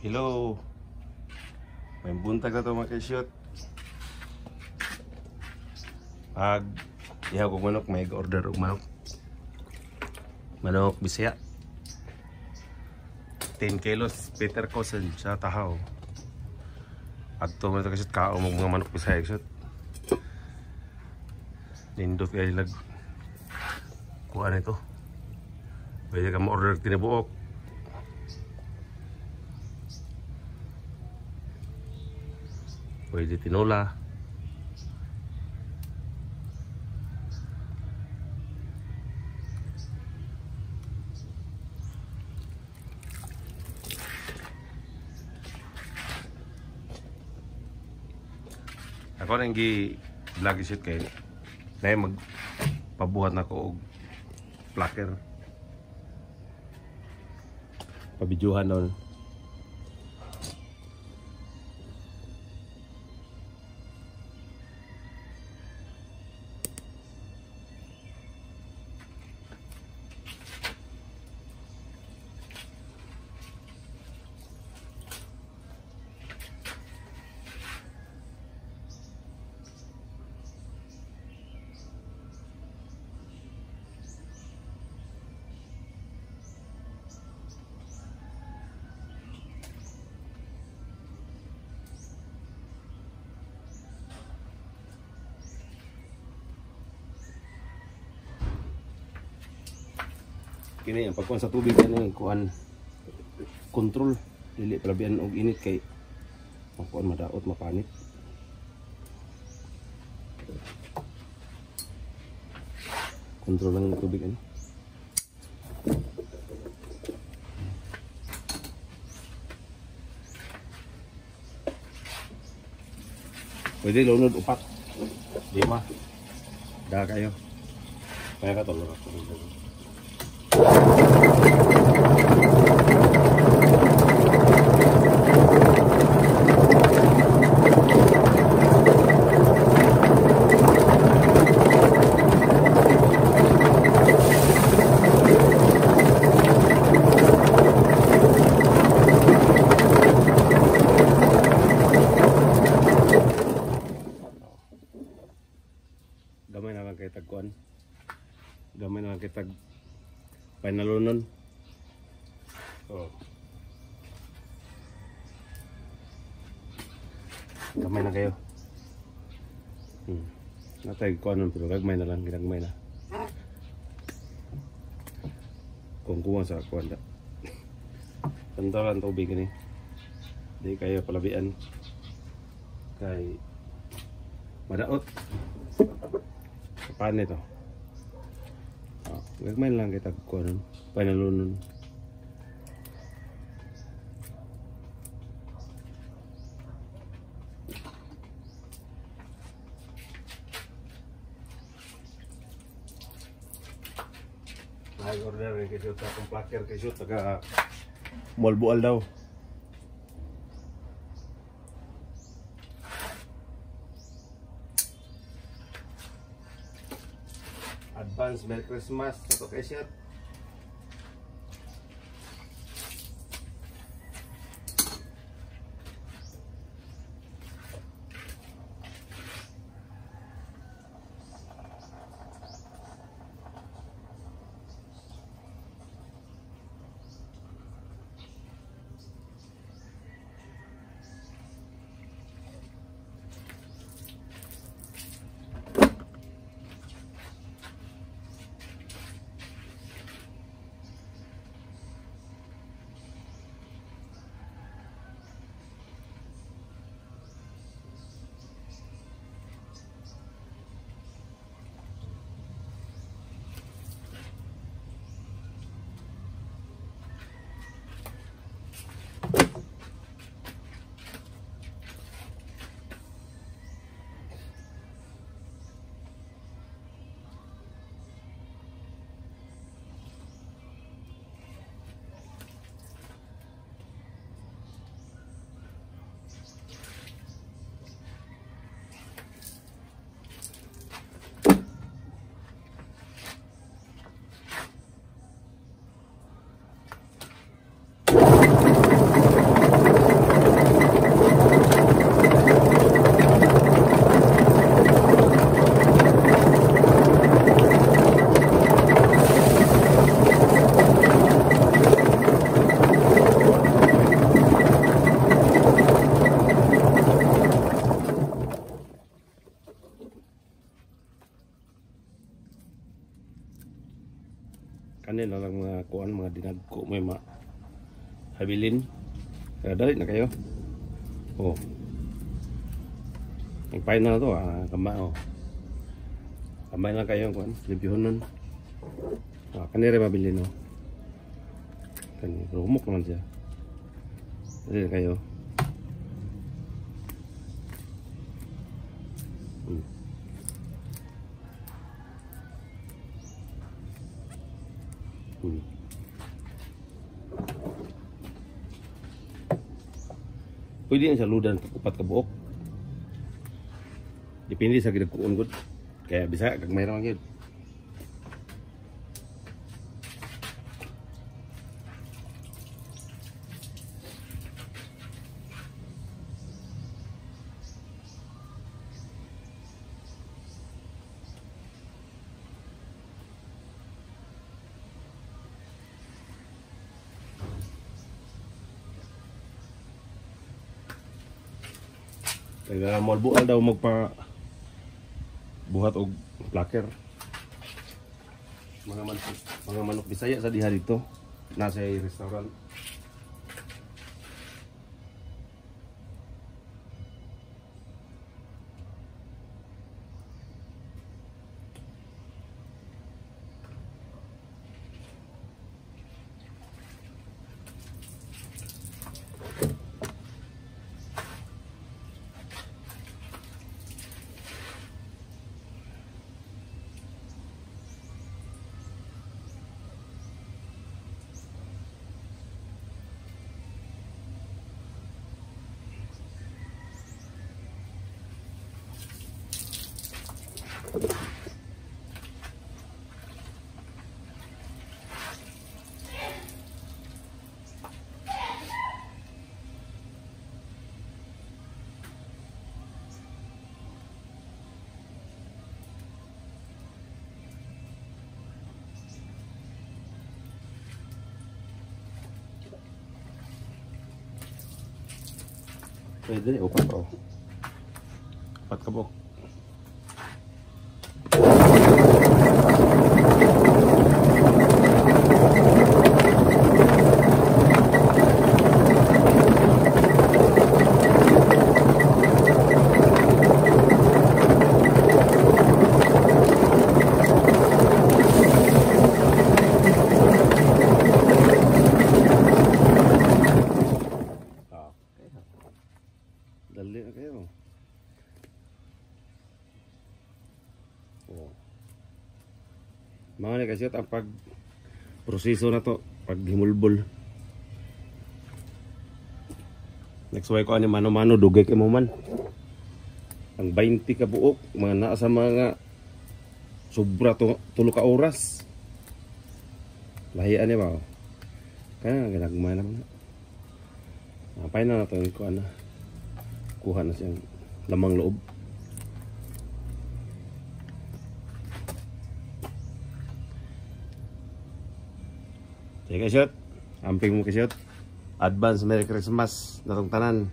Hello. May buntag na to mga kasyot. Pag ihaw kog manok, may order og manok. Manok Bisaya. 10 kilos, Peter Cousin sa Tahaw. Adto man to kasyot, kao mo mga manok Bisaya kasyot. Nindot kay lag kuha nito. Pwede ka ma-order tinibuok. Pwede tinola. Ako nang gi-vlog shoot kay dahil magpabuhat na ko og placker. Pabidyuhan nun. Kini ang pagkuan sa tubig kani kuan control dili palabian og init kay makuan madaot mapanit. Control lang ang tubig ani. Pwede lunod upat. Lima. Da kayo. Kaya ka tulog ako. Gamay na lang kay tagkuan. Gamay na lang kay tag panalunon. Oh. Gamay na kayo. Natay kuan pero gagmay na lang, ginagmay na. Kung kuwan sa kuan da. Tandalan tubig ni. Di kayo palabian. Kay madaot. Paano ito? Oh, gagmay lang kita kuan panalunon. Nag-order rin kayo sa akong placker kayo taga Molbual daw. Advance Merry Christmas sa to kayo. Dinagko mo yung habilin. Kaya dali na kayo. Oh. Ang final to, kamay oh. Kamay lang kayo kuan, libyuhon nun. Kanire mabilin oh. Kani rumok naman siya. Dali na kayo. Pwede yan sa ludan upat ka buok. Depende sa ginagkuon gud. Kaya bisa gagmay ra man gyud. Taga Moalboal daw magpa buhat og plaker. Mga manok Bisaya sa diha dito. Nasa restaurant. Pwede, upat oh. Upat ka buok. Dali na kayo. Oh. Mga ni kasi ang pag proseso na to, pag himulbol. Next way ko ani mano-mano dugay kay mo man. Ang 20 ka buok, mga naa sa mga sobra to, tulo ka oras. Lahian ni ba? Kaya ginagmay naman na. Apay na nato ko ana. Kuha na siyang lamang loob. Sige shot. Amping mo kay shot. Advance Merry Christmas natong tanan.